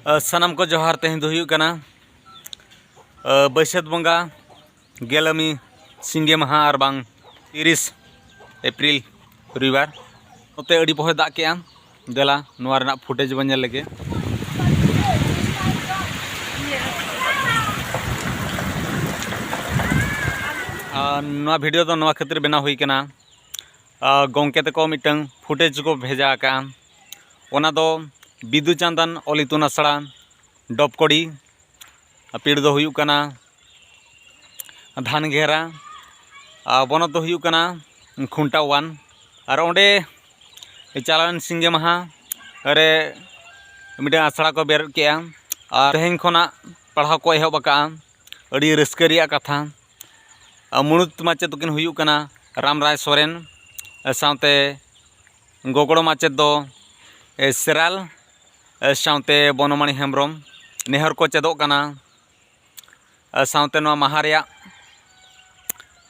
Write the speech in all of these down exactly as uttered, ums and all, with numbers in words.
ᱥᱟᱱᱟᱢ ᱠᱚ ᱡᱚᱦᱟᱨ᱾ ᱛᱮᱦᱮᱧ ᱫᱚ ᱦᱩᱭᱩᱜ ᱠᱟᱱᱟ ᱵᱟᱹᱭᱥᱟᱹᱠᱷ ᱵᱚᱸᱜᱟ ᱜᱮᱞᱟᱢᱤ ᱥᱤᱸᱜᱮ ᱢᱟᱦᱟ ᱟᱨ ᱵᱟᱝ ᱛᱤᱨᱤᱥ ᱮᱯᱨᱤᱞ ᱨᱚᱵᱤᱵᱟᱨ᱾ ᱱᱚᱛᱮ ᱟᱹᱰᱤ ᱯᱚᱦᱚᱭ ᱫᱟᱜ ᱠᱮᱜᱼᱟ᱾ ᱫᱮᱞᱟ ᱱᱚᱣᱟ ᱨᱮᱱᱟᱜ ᱯᱷᱩᱴᱮᱡᱽ ᱵᱚᱱ ᱧᱮᱞ ᱞᱮᱜᱮ᱾ ᱟᱨ ᱱᱚᱣᱟ ᱵᱷᱤᱰᱤᱭᱳ ᱫᱚ ᱱᱚᱣᱟ ᱠᱷᱟᱹᱛᱤᱨ ᱵᱮᱱᱟᱣ ᱦᱩᱭ ᱠᱟᱱᱟ, ᱟᱨ ᱜᱚᱢᱠᱮ ᱛᱟᱠᱚ ᱢᱤᱫᱴᱟᱝ ᱯᱷᱩᱴᱮᱡᱽ ᱠᱚ ᱵᱷᱮᱡᱟ ᱟᱠᱟᱫᱼᱟ᱾ ᱚᱱᱟ ᱫᱚ ᱵᱤᱫᱩ ᱪᱟᱸᱫᱟᱱ ᱚᱞ ᱤᱛᱩᱱ ᱟᱥᱲᱟ ᱰᱚᱵᱠᱚᱲᱤ, ᱯᱤᱲ ᱫᱚ ᱦᱩᱭᱩᱜ ᱠᱟᱱᱟ ᱫᱷᱟᱱᱜᱷᱮᱨᱟ, ᱟᱨ ᱵᱚᱱᱚᱛ ᱫᱚ ᱦᱩᱭᱩᱜ ᱠᱟᱱᱟ ᱠᱷᱩᱱᱴᱟᱣᱟᱱ᱾ ᱟᱨ ᱚᱸᱰᱮ ᱪᱟᱞᱟᱣᱮᱱ ᱥᱤᱸᱜᱮ ᱢᱟᱦᱟ ᱨᱮ ᱢᱤᱫᱴᱟᱝ ᱟᱥᱲᱟ ᱠᱚ ᱵᱮᱨᱮᱫ ᱠᱮᱜᱼᱟ, ᱟᱨ ᱛᱮᱦᱮᱧ ᱠᱷᱚᱱᱟᱜ ᱯᱟᱲᱦᱟᱣ ᱠᱚ ᱮᱦᱚᱵ ᱟᱠᱟᱫᱼᱟ᱾ ᱟᱹᱰᱤ ᱨᱟᱹᱥᱠᱟᱹ ᱨᱮᱭᱟᱜ ᱠᱟᱛᱷᱟ᱾ ᱟᱨ ᱢᱩᱬᱩᱛ ᱢᱟᱪᱮᱫ ᱫᱚᱠᱤᱱ ᱦᱩᱭᱩᱜ ᱠᱟᱱᱟ ᱨᱟᱢᱨᱟᱭ ᱥᱚᱨᱮᱱ, ᱥᱟᱶᱛᱮ ᱜᱚᱜᱚᱲᱚ ᱢᱟᱪᱮᱫ ᱫᱚ ᱥᱮᱨᱟᱞ, ᱥᱟᱶᱛᱮ ᱵᱚᱱᱚᱢᱟᱬᱤ ᱦᱮᱢᱵᱨᱚᱢ᱾ ᱱᱮᱦᱚᱨ ᱠᱚ ᱪᱮᱫᱚᱜ ᱠᱟᱱᱟ᱾ ᱥᱟᱶᱛᱮ ᱱᱚᱣᱟ ᱢᱟᱦᱟ ᱨᱮᱭᱟᱜ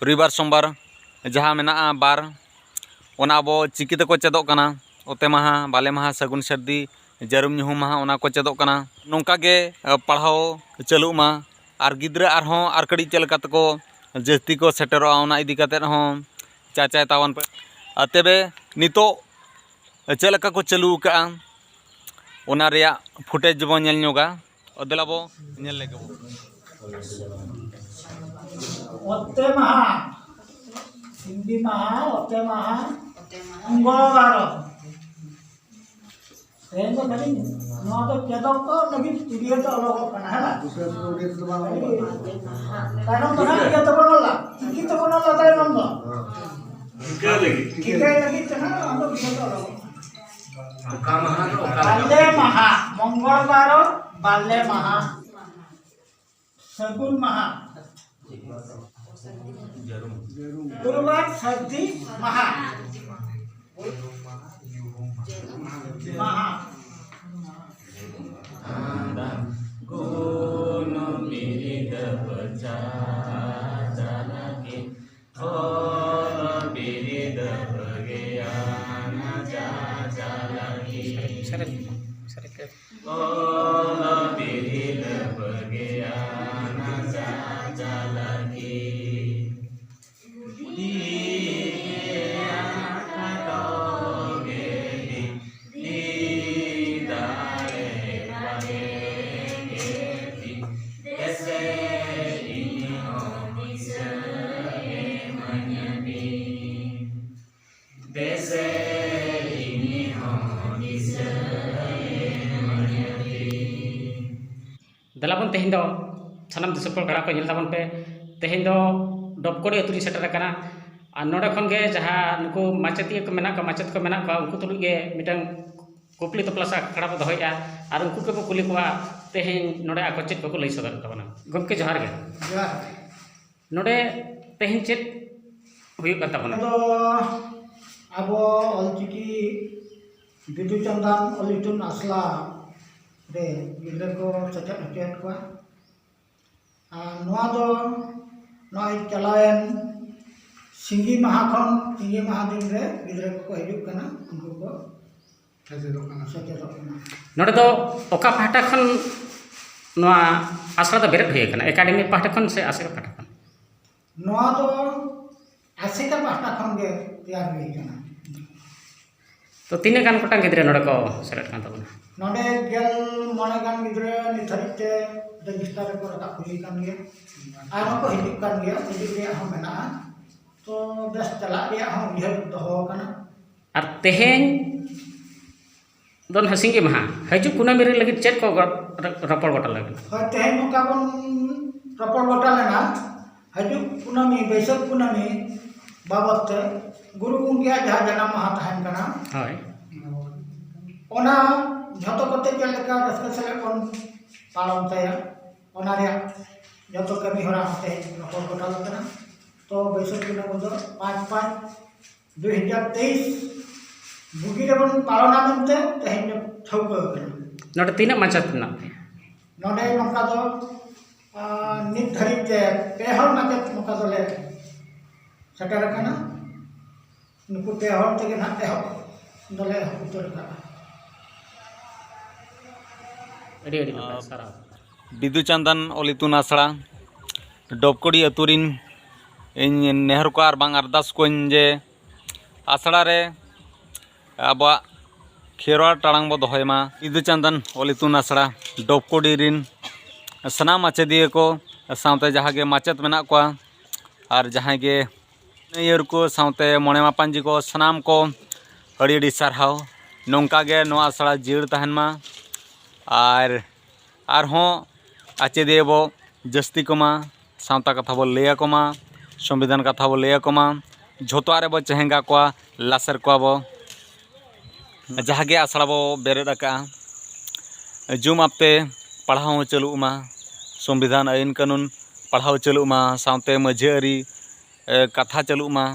ᱨᱚᱵᱤᱵᱟᱨ ᱥᱳᱢᱵᱟᱨ ᱡᱟᱦᱟᱸ ᱢᱮᱱᱟᱜᱼᱟ ᱵᱟᱨ, ᱚᱱᱟ ᱟᱵᱚ ᱪᱤᱠᱤ ᱛᱮᱠᱚ ᱪᱮᱫᱚᱜ ᱠᱟᱱᱟ᱾ ᱚᱛᱮ ᱢᱟᱦᱟ, ᱵᱟᱞᱮ ᱢᱟᱦᱟ, ᱥᱟᱹᱜᱩᱱ ᱥᱟᱹᱨᱫᱤ, ᱡᱟᱹᱨᱩᱢ ᱧᱩᱦᱩᱢ ᱢᱟᱦᱟ, ᱚᱱᱟ ᱠᱚ ᱪᱮᱫᱚᱜ ᱠᱟᱱᱟ᱾ ᱱᱚᱝᱠᱟ ᱜᱮ ᱯᱟᱲᱦᱟᱣ ᱪᱟᱹᱞᱩᱜ ᱢᱟ, ᱟᱨ ᱜᱤᱫᱽᱨᱟᱹ ᱟᱨᱦᱚᱸ ᱟᱨ ᱠᱟᱹᱴᱤᱡ ᱪᱮᱫ ᱞᱮᱠᱟ ᱛᱮᱠᱚ ᱡᱟᱹᱥᱛᱤ ᱠᱚ ᱥᱮᱴᱮᱨᱚᱜᱼᱟ, ᱚᱱᱟ ᱤᱫᱤ ᱠᱟᱛᱮᱫ ᱦᱚᱸ ᱪᱟᱨᱪᱟᱭ ᱛᱟᱵᱚᱱ ᱯᱮ᱾ ᱟᱨ ᱛᱚᱵᱮ ᱱᱤᱛᱚᱜ ᱪᱮᱫ ᱞᱮᱠᱟ ᱠᱚ ᱪᱟᱹᱞᱩ ᱟᱠᱟᱫᱼᱟ, ᱚᱱᱟ ᱨᱮᱭᱟᱜ ᱯᱷᱩᱴᱮᱡᱽ ᱵᱚᱱ ᱧᱮᱞ ᱧᱚᱜᱟ᱾ ᱫᱮᱞᱟ ᱵᱚ ᱧᱮᱞ ᱞᱮᱜᱮ ᱵᱚ᱾ ᱚᱛᱮ ᱢᱟᱦᱟ, ᱥᱤᱸᱜᱤ ᱢᱟᱦᱟ, ᱚᱛᱮ ᱢᱟᱦᱟ, ᱢᱚᱝᱜᱚᱞ ᱵᱟᱨ᱾ ᱛᱮᱦᱮᱧ ᱫᱚ ᱠᱷᱟᱹᱞᱤ ᱱᱚᱣᱟ ᱫᱚ ᱪᱮᱫᱚᱜ ᱠᱚ ᱞᱟᱹᱜᱤᱫ ᱤᱭᱟᱹ ᱫᱚ ᱚᱰᱚᱠᱚᱜ ᱠᱟᱱᱟ, ᱦᱮᱸ ᱵᱟᱝ? ᱛᱟᱭᱱᱚᱢ ᱫᱚ ᱦᱟᱸᱜ ᱤᱭᱟᱹ ᱛᱮᱵᱚᱱ ᱚᱞᱟ, ᱪᱤᱠᱤ ᱛᱮᱵᱚᱱ ᱚᱞᱟ ᱛᱟᱭᱱᱚᱢ ᱫᱚ᱾ ᱴᱷᱤᱠᱟᱹᱭ ᱞᱟᱹᱜᱤᱫ᱾ ᱴᱷᱤᱠᱟᱹᱭ ᱞᱟᱹᱜᱤᱫ ᱛᱮ ᱦᱟᱸᱜ ᱚᱱᱟ ᱫᱚ ᱤᱭᱟᱹ ᱫᱚ ᱚᱰᱚᱠᱚᱜ ᱠᱟᱱᱟ᱾ ᱚᱠᱟ ᱢᱟᱦᱟ ᱫᱚ ᱚᱠᱟ ᱵᱟᱞᱮ ᱢᱟᱦᱟ, ᱢᱚᱝᱜᱚᱞ ᱵᱟᱨ, ᱵᱟᱞᱮ ᱢᱟᱦᱟ, ᱥᱟᱹᱜᱩᱱ ᱢᱟᱦᱟ, ᱜᱩᱨᱩᱵᱟᱨ, ᱥᱟᱹᱨᱫᱤ ᱢᱟᱦᱟ, ᱢᱟᱦᱟ᱾ ᱚᱞ ᱵᱤᱞ ᱵᱟᱹᱜᱤᱭᱟᱱ ᱪᱟᱪᱟᱞᱟᱜᱤ᱾ ᱫᱤᱭᱟ ᱠᱷᱟᱴᱚ ᱜᱮ ᱫᱤ, ᱫᱤ ᱫᱟᱲᱮ ᱵᱟᱲᱮ ᱜᱮ ᱫᱤ, ᱫᱮᱥᱮ ᱤᱧ ᱦᱚᱸ ᱫᱤᱥᱟᱹ ᱮᱢᱟᱹᱧ ᱢᱮ᱾ ᱫᱮᱥᱮ ᱤᱧ ᱦᱚᱸ ᱫᱤᱥᱟᱹ ᱮᱢᱟᱹᱧ ᱢᱮ᱾ ᱫᱮᱞᱟ ᱵᱚᱱ ᱛᱮᱦᱮᱧ ᱫᱚ ᱥᱟᱱᱟᱢ ᱫᱤᱥᱚᱢ ᱦᱚᱲ ᱜᱟᱲᱟ ᱠᱚ ᱧᱮᱞ ᱛᱟᱵᱚᱱ ᱯᱮ᱾ ᱛᱮᱦᱮᱧ ᱫᱚ ᱰᱚᱵᱠᱚᱲᱤ ᱟᱹᱛᱩ ᱨᱤᱧ ᱥᱮᱴᱮᱨ ᱟᱠᱟᱱᱟ᱾ ᱟᱨ ᱱᱚᱰᱮ ᱠᱷᱚᱱ ᱜᱮ ᱡᱟᱦᱟᱸ ᱱᱩᱠᱩ ᱢᱟᱪᱮᱛᱤᱭᱟᱹ ᱠᱚ ᱢᱮᱱᱟᱜ ᱠᱚᱣᱟ, ᱢᱟᱪᱮᱛ ᱠᱚ ᱢᱮᱱᱟᱜ ᱠᱚᱣᱟ, ᱩᱱᱠᱩ ᱛᱩᱞᱩᱡ ᱜᱮ ᱢᱤᱫᱴᱟᱝ ᱠᱩᱠᱞᱤ ᱛᱚᱯᱞᱟᱥ ᱟᱠᱷᱲᱟ ᱵᱚ ᱫᱚᱦᱚᱭᱮᱫᱼᱟ᱾ ᱟᱨ ᱩᱱᱠᱩ ᱜᱮᱵᱚ ᱠᱩᱞᱤ ᱠᱚᱣᱟ ᱛᱮᱦᱮᱧ ᱱᱚᱰᱮ ᱟᱠᱚ ᱪᱮᱫ ᱠᱚᱠᱚ ᱞᱟᱹᱭ ᱥᱚᱫᱚᱨ ᱛᱟᱵᱚᱱᱟ᱾ ᱜᱚᱢᱠᱮ, ᱡᱚᱦᱟᱨ ᱜᱮ᱾ ᱡᱚᱦᱟᱨ ᱜᱮ᱾ ᱱᱚᱰᱮ ᱛᱮᱦᱮᱧ ᱪᱮᱫ ᱦᱩᱭᱩᱜ ᱠᱟᱱ ᱛᱟᱵᱚᱱᱟ? ᱟᱫᱚ ᱟᱵᱚ ᱚᱞᱪᱤᱠᱤ ᱵᱤᱫᱩ ᱪᱟᱸᱫᱟᱱ ᱚᱞ ᱤᱛᱩᱱ ᱟᱥᱲᱟ ᱨᱮ ᱜᱤᱫᱽᱨᱟᱹ ᱠᱚ ᱥᱮᱪᱮᱫ ᱦᱚᱪᱚᱭᱮᱫ ᱠᱚᱣᱟ᱾ ᱟᱨ ᱱᱚᱣᱟ ᱫᱚ ᱱᱚᱜᱼᱚᱭ ᱪᱟᱞᱟᱣᱮᱱ ᱥᱤᱸᱜᱤ ᱢᱟᱦᱟ ᱠᱷᱚᱱ ᱥᱤᱸᱜᱤ ᱢᱟᱦᱟ ᱫᱤᱱ ᱨᱮ ᱜᱤᱫᱽᱨᱟᱹ ᱠᱚᱠᱚ ᱦᱤᱡᱩᱜ ᱠᱟᱱᱟ, ᱩᱱᱠᱩ ᱠᱚ ᱥᱮᱪᱮᱫᱚᱜ ᱠᱟᱱᱟ᱾ ᱥᱮᱪᱮᱫᱚᱜ ᱠᱟᱱᱟ᱾ ᱱᱚᱰᱮ ᱫᱚ ᱚᱠᱟ ᱯᱟᱦᱴᱟ ᱠᱷᱚᱱ ᱱᱚᱣᱟ ᱟᱥᱲᱟ ᱫᱚ ᱵᱮᱨᱮᱫ ᱦᱩᱭ ᱟᱠᱟᱱᱟ? ᱮᱠᱟᱰᱮᱢᱤ ᱯᱟᱦᱴᱟ ᱠᱷᱚᱱ ᱥᱮ ᱟᱥᱮᱠᱟ ᱯᱟᱦᱴᱟ ᱠᱷᱚᱱ? ᱱᱚᱣᱟ ᱫᱚ ᱟᱥᱮᱠᱟ ᱯᱟᱦᱴᱟ ᱠᱷᱚᱱ ᱜᱮ ᱛᱮᱭᱟᱨ ᱦᱩᱭ ᱟᱠᱟᱱᱟ᱾ ᱛᱚ, ᱛᱤᱱᱟᱹᱜ ᱜᱟᱱ ᱜᱚᱴᱟᱝ ᱜᱤᱫᱽᱨᱟᱹ ᱱᱚᱰᱮ ᱠᱚ ᱥᱮᱞᱮᱫ ᱠᱟᱱ ᱛᱟᱵᱚᱱᱟ? ᱱᱚᱰᱮ ᱜᱮᱞ ᱢᱚᱬᱮ ᱜᱟᱱ ᱜᱤᱫᱽᱨᱟᱹ ᱱᱤᱛ ᱫᱷᱟᱹᱵᱤᱡ ᱛᱮ ᱨᱮᱡᱤᱥᱴᱟᱨ ᱨᱮᱠᱚ ᱨᱟᱠᱟᱵ ᱦᱩᱭ ᱟᱠᱟᱱ ᱜᱮᱭᱟ᱾ ᱟᱨᱦᱚᱸ ᱠᱚ ᱦᱤᱡᱩᱜ ᱠᱟᱱ ᱜᱮᱭᱟ, ᱦᱤᱡᱩᱜ ᱨᱮᱭᱟᱜ ᱦᱚᱸ ᱢᱮᱱᱟᱜᱼᱟ᱾ ᱛᱚ, ᱵᱮᱥ, ᱪᱟᱞᱟᱜ ᱨᱮᱭᱟᱜ ᱦᱚᱸ ᱩᱭᱦᱟᱹᱨ ᱫᱚᱦᱚ ᱟᱠᱟᱱᱟ᱾ ᱟᱨ ᱛᱮᱦᱮᱧ ᱫᱚ ᱱᱟᱦᱟᱜ ᱥᱤᱸᱜᱤ ᱢᱟᱦᱟ, ᱦᱤᱡᱩᱜ ᱠᱩᱱᱟᱹᱢᱤ ᱨᱮ ᱞᱟᱹᱜᱤᱫ ᱪᱮᱫ ᱠᱚ ᱜᱚ-, ᱨᱚ-, ᱨᱚᱯᱚᱲ ᱜᱚᱴᱟ ᱞᱟᱹᱜᱤᱫ? ᱦᱳᱭ, ᱛᱮᱦᱮᱧ ᱱᱚᱝᱠᱟ ᱵᱚᱱ ᱨᱚᱯᱚᱲ ᱜᱚᱴᱟ ᱞᱮᱱᱟ, ᱦᱤᱡᱩᱜ ᱠᱩᱱᱟᱹᱢᱤ, ᱵᱟᱹᱭᱥᱟᱹᱠᱷ ᱠᱩᱱᱟᱹᱢᱤ ᱵᱟᱵᱚᱫ ᱛᱮ ᱜᱩᱨᱩ ᱜᱚᱢᱠᱮᱭᱟᱜ ᱡᱟᱦᱟᱸ ᱡᱟᱱᱟᱢ ᱢᱟᱦᱟ ᱛᱟᱦᱮᱱ ᱠᱟᱱᱟ, ᱦᱳᱭ᱾ ᱚᱱᱟ ᱡᱷᱚᱛᱚ ᱠᱚᱛᱮ ᱪᱮᱫ ᱞᱮᱠᱟ ᱨᱟᱹᱥᱠᱟᱹ ᱥᱟᱞᱟᱜ ᱵᱚᱱ ᱯᱟᱞᱚᱱ ᱛᱟᱭᱟ, ᱚᱱᱟ ᱨᱮᱭᱟᱜ ᱡᱷᱚᱛᱚ ᱠᱟᱹᱢᱤ ᱦᱚᱨᱟ ᱦᱚᱸ ᱛᱮᱦᱮᱧ ᱨᱚᱯᱚᱲ ᱜᱚᱴᱟ ᱟᱠᱟᱱᱟ᱾ ᱛᱚ, ᱵᱟᱹᱭᱥᱟᱹᱠᱷ ᱠᱩᱱᱟᱹᱢᱤ ᱫᱚ ᱯᱟᱸᱪ ᱯᱟᱸᱪ ᱫᱩᱭ ᱦᱟᱡᱟᱨ ᱛᱮᱭᱤᱥ ᱵᱩᱜᱤ ᱨᱮᱵᱚᱱ ᱯᱟᱞᱚᱱᱟ ᱢᱮᱱᱛᱮ ᱛᱮᱦᱮᱧ ᱫᱚ ᱴᱷᱟᱹᱣᱠᱟᱹ ᱟᱠᱟᱱᱟ᱾ ᱱᱚᱰᱮ ᱛᱤᱱᱟᱹᱜ ᱢᱟᱪᱮᱛ ᱢᱮᱱᱟᱜ ᱯᱮᱭᱟ? ᱱᱚᱰᱮ ᱱᱚᱝᱠᱟ ᱫᱚ, ᱟᱨ, ᱱᱤᱛ ᱫᱷᱟᱹᱨᱤᱡ ᱛᱮ ᱯᱮ ᱦᱚᱲ ᱢᱟᱪᱮᱛ ᱱᱚᱝᱠᱟ ᱫᱚᱞᱮ ᱥᱮᱴᱮᱨ ᱟᱠᱟᱱᱟ᱾ ᱱᱩᱠᱩ ᱯᱮ ᱦᱚᱲ ᱛᱮᱜᱮ ᱱᱟᱦᱟᱜ ᱮᱦᱚᱵ ᱫᱚᱞᱮ ᱮᱦᱚᱵ ᱩᱛᱟᱹᱨ ᱟᱠᱟᱫᱼᱟ᱾ ᱟᱹᱰᱤ ᱟᱹᱰᱤ ᱱᱟᱯᱟᱭ, ᱥᱟᱨᱦᱟᱣ᱾ ᱵᱤᱫᱩ ᱪᱟᱸᱫᱟᱱ ᱚᱞ ᱤᱛᱩᱱ ᱟᱥᱲᱟ ᱰᱚᱵᱠᱚᱰᱤ ᱟᱹᱛᱩ ᱨᱤᱱ ᱤᱧ ᱱᱮᱦᱚᱨ ᱠᱚᱣᱟ ᱟᱨ ᱵᱟᱝ ᱟᱨᱫᱟᱥ ᱠᱚᱣᱟᱧ ᱡᱮ ᱟᱥᱲᱟ ᱨᱮ ᱟᱵᱚᱣᱟᱜ ᱠᱷᱮᱨᱣᱟᱲ ᱴᱟᱲᱟᱝ ᱵᱚ ᱫᱚᱦᱚᱭ ᱢᱟ᱾ ᱵᱤᱫᱩ ᱪᱟᱸᱫᱟᱱ ᱚᱞ ᱤᱛᱩᱱ ᱟᱥᱲᱟ ᱰᱚᱵᱠᱚᱰᱤ ᱨᱤᱱ ᱥᱟᱱᱟᱢ ᱢᱟᱪᱮᱫᱤᱭᱟᱹ ᱠᱚ ᱥᱟᱶᱛᱮ ᱡᱟᱦᱟᱸ ᱜᱮ ᱢᱟᱪᱮᱫ ᱢᱮᱱᱟᱜ ᱠᱚᱣᱟ ᱟᱨ ᱡᱟᱦᱟᱸᱭ ᱜᱮ ᱤᱭᱟᱹᱨ ᱠᱚ ᱥᱟᱶᱛᱮ ᱢᱚᱬᱮ ᱢᱟᱯᱟᱧᱡᱤ ᱠᱚ ᱥᱟᱱᱟᱢ ᱠᱚ ᱟᱹᱰᱤ ᱟᱹᱰᱤ ᱥᱟᱨᱦᱟᱣ᱾ ᱱᱚᱝᱠᱟ ᱜᱮ ᱱᱚᱣᱟ ᱟᱥᱲᱟ ᱡᱤᱭᱟᱹᱲ ᱛᱟᱦᱮᱱ ᱢᱟ ᱟᱨ ᱟᱨᱦᱚᱸ ᱟᱪᱮᱫᱤᱭᱟᱹ ᱵᱚ ᱡᱟᱹᱥᱛᱤ ᱠᱚᱢᱟ, ᱥᱟᱶᱛᱟ ᱠᱟᱛᱷᱟ ᱵᱚ ᱞᱟᱹᱭ ᱟᱠᱚ ᱢᱟ, ᱥᱚᱝᱵᱤᱫᱷᱟᱱ ᱠᱟᱛᱷᱟ ᱵᱚ ᱞᱟᱹᱭ ᱟᱠᱚ ᱢᱟ, ᱡᱷᱚᱛᱚᱣᱟᱜ ᱨᱮᱵᱚ ᱪᱮᱦᱮᱸᱜᱟ ᱠᱚᱣᱟ, ᱞᱟᱥᱮᱨ ᱠᱚᱣᱟ ᱵᱚ᱾ ᱡᱟᱦᱟᱸ ᱜᱮ ᱟᱥᱲᱟ ᱵᱚ ᱵᱮᱨᱮᱫ ᱟᱠᱟᱫᱼᱟ, ᱡᱩᱢ ᱟᱯᱛᱮ ᱯᱟᱲᱦᱟᱣ ᱦᱚᱸ ᱪᱟᱹᱞᱩᱜ ᱢᱟ, ᱥᱚᱝᱵᱤᱫᱷᱟᱱ ᱟᱹᱭᱤᱱ ᱠᱟᱹᱱᱩᱱ ᱯᱟᱲᱦᱟᱣ ᱪᱟᱹᱞᱩᱜ ᱢᱟ, ᱥᱟᱶᱛᱮ ᱢᱟᱹᱡᱷᱤ ᱟᱹᱨᱤ ᱮ, ᱠᱟᱛᱷᱟ ᱪᱟᱹᱞᱩᱜ ᱢᱟ,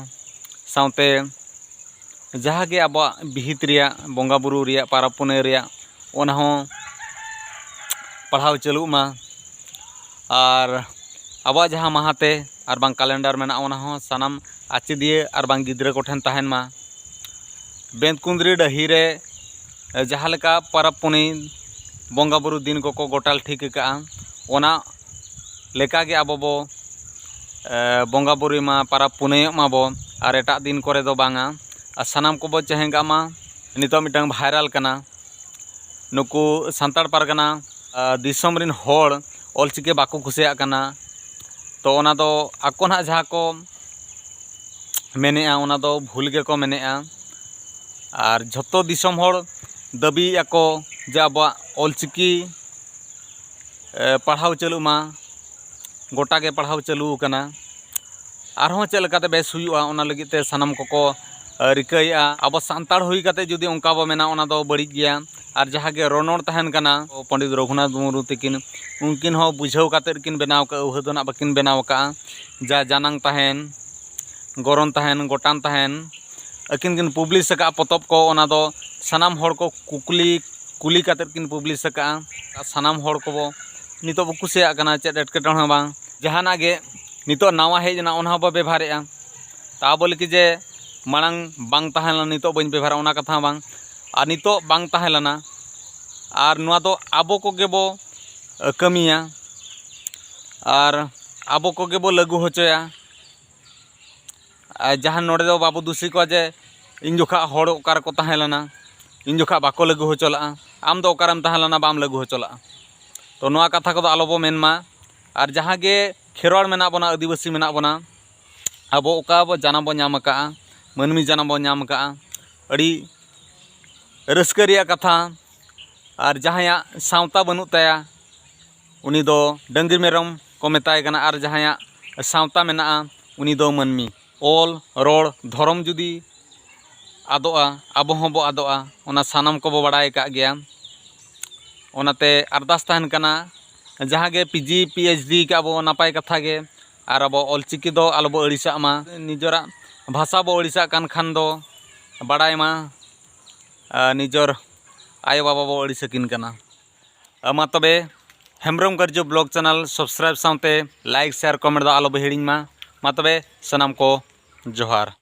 ᱥᱟᱶᱛᱮ ᱡᱟᱦᱟᱸ ᱜᱮ ᱟᱵᱚᱣᱟᱜ ᱵᱤᱦᱤᱛ ᱨᱮᱭᱟᱜ, ᱵᱚᱸᱜᱟ ᱵᱩᱨᱩ ᱨᱮᱭᱟᱜ, ᱯᱟᱨᱟᱵᱽ ᱯᱩᱱᱟᱹᱭ ᱨᱮᱭᱟᱜ, ᱚᱱᱟ ᱦᱚᱸ ᱯᱟᱲᱦᱟᱣ ᱪᱟᱹᱞᱩᱜ ᱢᱟ᱾ ᱟᱨ ᱟᱵᱚᱣᱟᱜ ᱡᱟᱦᱟᱸ ᱢᱟᱦᱟᱛᱮ ᱟᱨ ᱵᱟᱝ ᱠᱟᱞᱮᱱᱰᱟᱨ ᱢᱮᱱᱟᱜᱼᱟ, ᱚᱱᱟ ᱦᱚᱸ ᱥᱟᱱᱟᱢ ᱟᱪᱮᱫᱤᱭᱟᱹ ᱟᱨ ᱵᱟᱝ ᱜᱤᱫᱽᱨᱟᱹ ᱠᱚᱴᱷᱮᱱ ᱛᱟᱦᱮᱱ ᱢᱟ᱾ ᱵᱮᱸᱛᱠᱩᱸᱫᱽᱨᱤ ᱰᱟᱹᱦᱤ ᱨᱮ ᱡᱟᱦᱟᱸ ᱞᱮᱠᱟ ᱯᱟᱨᱟᱵᱽ ᱯᱩᱱᱟᱹᱭ ᱵᱚᱸᱜᱟ ᱵᱩᱨᱩ ᱫᱤᱱ ᱠᱚᱠᱚ ᱜᱚᱴᱟᱞ ᱴᱷᱤᱠ ᱟᱠᱟᱫᱼᱟ, ᱚᱱᱟ ᱞᱮᱠᱟᱜᱮ ᱟᱵᱚ ᱵᱚ, ᱮ, ᱵᱚᱸᱜᱟ ᱵᱩᱨᱩᱭ ᱢᱟ, ᱯᱟᱨᱟᱵᱽ ᱯᱩᱱᱟᱹᱭᱚᱜ ᱢᱟᱵᱚ, ᱟᱨ ᱮᱴᱟᱜ ᱫᱤᱱ ᱠᱚᱨᱮ ᱫᱚ ᱵᱟᱝᱟ᱾ ᱟᱨ ᱥᱟᱱᱟᱢ ᱠᱚᱵᱚ ᱪᱮᱦᱮᱸᱜᱟᱜ ᱢᱟ᱾ ᱱᱤᱛᱚᱜ ᱢᱤᱫᱴᱟᱝ ᱵᱷᱟᱭᱨᱟᱞ ᱠᱟᱱᱟ, ᱱᱩᱠᱩ ᱥᱟᱱᱛᱟᱲ ᱯᱟᱨᱜᱟᱱᱟ, ᱟ, ᱫᱤᱥᱚᱢ ᱨᱮᱱ ᱦᱚᱲ ᱚᱞᱪᱤᱠᱤ ᱵᱟᱠᱚ ᱠᱩᱥᱤᱭᱟᱜ ᱠᱟᱱᱟ᱾ ᱛᱚ ᱚᱱᱟ ᱫᱚ ᱟᱠᱚ ᱱᱟᱦᱟᱜ ᱡᱟᱦᱟᱸ ᱠᱚ ᱢᱮᱱᱮᱜᱼᱟ, ᱚᱱᱟ ᱫᱚ ᱵᱷᱩᱞ ᱜᱮᱠᱚ ᱢᱮᱱᱮᱜᱼᱟ᱾ ᱟᱨ ᱡᱷᱚᱛᱚ ᱫᱤᱥᱚᱢ ᱦᱚᱲ ᱫᱟᱹᱵᱤᱭᱮᱫᱼᱟ ᱠᱚ ᱡᱮ ᱟᱵᱚᱣᱟᱜ ᱚᱞᱪᱤᱠᱤ, ᱮ, ᱯᱟᱲᱦᱟᱣ ᱪᱟᱹᱞᱩᱜ ᱢᱟ, ᱜᱚᱴᱟ ᱜᱮ ᱯᱟᱲᱦᱟᱣ ᱪᱟᱹᱞᱩ ᱟᱠᱟᱱᱟ᱾ ᱟᱨᱦᱚᱸ ᱪᱮᱫ ᱞᱮᱠᱟᱛᱮ ᱵᱮᱥ ᱦᱩᱭᱩᱜᱼᱟ, ᱚᱱᱟ ᱞᱟᱹᱜᱤᱫ ᱛᱮ ᱥᱟᱱᱟᱢ ᱠᱚᱠᱚ, ᱮ, ᱨᱤᱠᱟᱹᱭᱮᱫᱼᱟ᱾ ᱟᱵᱚ ᱥᱟᱱᱛᱟᱲ ᱦᱩᱭ ᱠᱟᱛᱮ ᱡᱩᱫᱤ ᱚᱱᱠᱟ ᱵᱚ ᱢᱮᱱᱟ, ᱚᱱᱟ ᱫᱚ ᱵᱟᱹᱲᱤᱡ ᱜᱮᱭᱟ᱾ ᱟᱨ ᱡᱟᱦᱟᱸ ᱜᱮ ᱨᱚᱱᱚᱲ ᱛᱟᱦᱮᱱ ᱠᱟᱱᱟ, ᱯᱚᱱᱰᱤᱛ ᱨᱚᱜᱷᱩᱱᱟᱛᱷ ᱢᱩᱨᱢᱩ ᱛᱟᱹᱠᱤᱱ, ᱩᱱᱠᱤᱱ ᱦᱚᱸ ᱵᱩᱡᱷᱟᱹᱣ ᱠᱟᱛᱮᱫ ᱠᱤᱱ ᱵᱮᱱᱟᱣ ᱠᱟᱜᱼᱟ, ᱟᱹᱣᱦᱟᱹ ᱫᱚ ᱱᱟᱜ ᱵᱟᱹᱠᱤᱱ ᱵᱮᱱᱟᱣ ᱠᱟᱜᱼᱟ᱾ ᱡᱟ ᱡᱟᱱᱟᱝ ᱛᱟᱦᱮᱱ, ᱜᱚᱨᱚᱱ ᱛᱟᱦᱮᱱ, ᱜᱚᱴᱟᱱ ᱛᱟᱦᱮᱱ, ᱟᱹᱠᱤᱱ ᱠᱤᱱ ᱯᱟᱵᱽᱞᱤᱥ ᱟᱠᱟᱫ ᱯᱚᱛᱚᱵ ᱠᱚ, ᱚᱱᱟ ᱫᱚ ᱥᱟᱱᱟᱢ ᱦᱚᱲ ᱠᱚ ᱠᱩᱠᱞᱤ, ᱠᱩᱞᱤ ᱠᱟᱛᱮᱫ ᱠᱤᱱ ᱯᱟᱵᱽᱞᱤᱥ ᱟᱠᱟᱫᱼᱟ᱾ ᱟᱨ ᱥᱟᱱᱟᱢ ᱦᱚᱲ ᱠᱚᱵᱚ ᱱᱤᱛᱚᱜ ᱵᱚ ᱠᱩᱥᱤᱭᱟᱜ ᱠᱟᱱᱟ, ᱪᱮᱫ ᱮᱴᱠᱮᱴᱚᱬᱮ ᱦᱚᱸ ᱵᱟᱝ᱾ ᱡᱟᱦᱟᱱᱟᱜ ᱜᱮ ᱱᱤᱛᱚᱜ ᱱᱟᱣᱟ ᱦᱮᱡ ᱮᱱᱟ, ᱚᱱᱟ ᱦᱚᱸᱵᱚ ᱵᱮᱵᱷᱟᱨᱮᱫᱼᱟ᱾ ᱛᱟ ᱵᱚᱞᱮ ᱠᱤ ᱡᱮ ᱢᱟᱲᱟᱝ ᱵᱟᱝ ᱛᱟᱦᱮᱸ ᱞᱮᱱᱟ, ᱱᱤᱛᱚᱜ ᱵᱟᱹᱧ ᱵᱮᱵᱷᱟᱨᱟ, ᱚᱱᱟ ᱠᱟᱛᱷᱟ ᱦᱚᱸ ᱵᱟᱝ᱾ ᱟᱨ ᱱᱤᱛᱚᱜ ᱵᱟᱝ ᱛᱟᱦᱮᱸ ᱞᱮᱱᱟ, ᱟᱨ ᱱᱚᱣᱟ ᱫᱚ ᱟᱵᱚ ᱠᱚᱜᱮ ᱵᱚ ᱠᱟᱹᱢᱤᱭᱟ ᱟᱨ ᱟᱵᱚ ᱠᱚᱜᱮ ᱵᱚ ᱞᱟᱹᱜᱩ ᱦᱚᱪᱚᱭᱟ᱾ ᱟᱨ ᱡᱟᱦᱟᱸ ᱱᱚᱰᱮ ᱫᱚ ᱵᱟᱵᱚ ᱫᱩᱥᱤ ᱠᱚᱣᱟ ᱡᱮ ᱤᱧ ᱡᱚᱠᱷᱟ ᱦᱚᱲ ᱚᱠᱟ ᱨᱮᱠᱚ ᱛᱟᱦᱮᱸ ᱞᱮᱱᱟ, ᱤᱧ ᱡᱚᱠᱷᱟ ᱵᱟᱠᱚ ᱞᱟᱹᱜᱩ ᱦᱚᱪᱚ ᱞᱟᱜᱼᱟ, ᱟᱢ ᱫᱚ ᱚᱠᱟᱨᱮᱢ ᱛᱟᱦᱮᱸ ᱞᱮᱱᱟ, ᱵᱟᱢ ᱞᱟᱹᱜᱩ ᱦᱚᱪᱚ ᱞᱟᱜᱼᱟ᱾ ᱛᱚ ᱱᱚᱣᱟ ᱠᱟᱛᱷᱟ ᱠᱚᱫᱚ ᱟᱞᱚ ᱵᱚ ᱢᱮᱱ ᱢᱟ᱾ ᱟᱨ ᱡᱟᱦᱟᱸ ᱜᱮ ᱠᱷᱮᱨᱣᱟᱲ ᱢᱮᱱᱟᱜ ᱵᱚᱱᱟ, ᱟᱹᱫᱤᱵᱟᱹᱥᱤ ᱢᱮᱱᱟᱜ ᱵᱚᱱᱟ, ᱟᱵᱚ ᱚᱠᱟ ᱵᱚ ᱡᱟᱱᱟᱢ ᱵᱚ ᱧᱟᱢ ᱟᱠᱟᱫᱼᱟ, ᱢᱟᱹᱱᱢᱤ ᱡᱟᱱᱟᱢ ᱵᱚ ᱧᱟᱢ ᱟᱠᱟᱫᱼᱟ, ᱟᱹᱰᱤ ᱨᱟᱹᱥᱠᱟᱹ ᱨᱮᱭᱟᱜ ᱠᱟᱛᱷᱟ᱾ ᱟᱨ ᱡᱟᱦᱟᱸᱭᱟᱜ ᱥᱟᱶᱛᱟ ᱵᱟᱹᱱᱩᱜ ᱛᱟᱭᱟ, ᱩᱱᱤ ᱫᱚ ᱰᱟᱹᱝᱨᱤ ᱢᱮᱨᱚᱢ ᱠᱚ ᱢᱮᱛᱟᱭ ᱠᱟᱱᱟ, ᱟᱨ ᱡᱟᱦᱟᱸᱭᱟᱜ ᱥᱟᱶᱛᱟ ᱢᱮᱱᱟᱜᱼᱟ, ᱩᱱᱤ ᱫᱚ ᱢᱟᱹᱱᱢᱤ᱾ ᱚᱞ, ᱨᱚᱲ, ᱫᱷᱚᱨᱚᱢ ᱡᱩᱫᱤ ᱟᱫᱚᱜᱼᱟ, ᱟᱵᱚ ᱦᱚᱸᱵᱚ ᱟᱫᱚᱜᱼᱟ, ᱚᱱᱟ ᱥᱟᱱᱟᱢ ᱠᱚᱵᱚ ᱵᱟᱲᱟᱭ ᱟᱠᱟᱫ ᱜᱮᱭᱟ᱾ ᱚᱱᱟᱛᱮ ᱟᱨᱫᱟᱥ ᱛᱟᱦᱮᱱ ᱠᱟᱱᱟ, ᱡᱟᱦᱟᱸ ᱜᱮ P G, P H D ᱠᱟᱜ ᱵᱚ, ᱱᱟᱯᱟᱭ ᱠᱟᱛᱷᱟ ᱜᱮ, ᱟᱨ ᱟᱵᱚ ᱚᱞᱪᱤᱠᱤ ᱫᱚ ᱟᱞᱚᱵᱚ ᱟᱹᱲᱤᱥᱟᱜ ᱢᱟ᱾ ᱱᱤᱡᱮᱨᱟᱜ ᱵᱷᱟᱥᱟ ᱵᱚ ᱟᱹᱲᱤᱥᱟᱜ ᱠᱟᱱ ᱠᱷᱟᱱ ᱫᱚ ᱵᱟᱲᱟᱭ ᱢᱟ, ᱟᱨ ᱱᱤᱡᱮᱨ ᱟᱭᱳᱼᱵᱟᱵᱟ ᱵᱚ ᱟᱹᱲᱤᱥ ᱟᱹᱠᱤᱱ ᱠᱟᱱᱟ᱾ ᱟᱨ ᱢᱟ ᱛᱚᱵᱮ, ᱦᱮᱢᱵᱨᱚᱢ ᱜᱟᱨᱡᱚ ᱵᱞᱚᱜ ᱪᱮᱱᱮᱞ ᱥᱟᱵᱥᱠᱨᱟᱭᱤᱵ ᱥᱟᱶᱛᱮ ᱞᱟᱭᱤᱠ, ᱥᱮᱭᱟᱨ, ᱠᱚᱢᱮᱱᱴ ᱫᱚ ᱟᱞᱚ ᱵᱚ ᱦᱤᱲᱤᱧ ᱢᱟ᱾ ᱢᱟ ᱛᱚᱵᱮ, ᱥᱟᱱᱟᱢ ᱠᱚ ᱡᱚᱦᱟᱨ᱾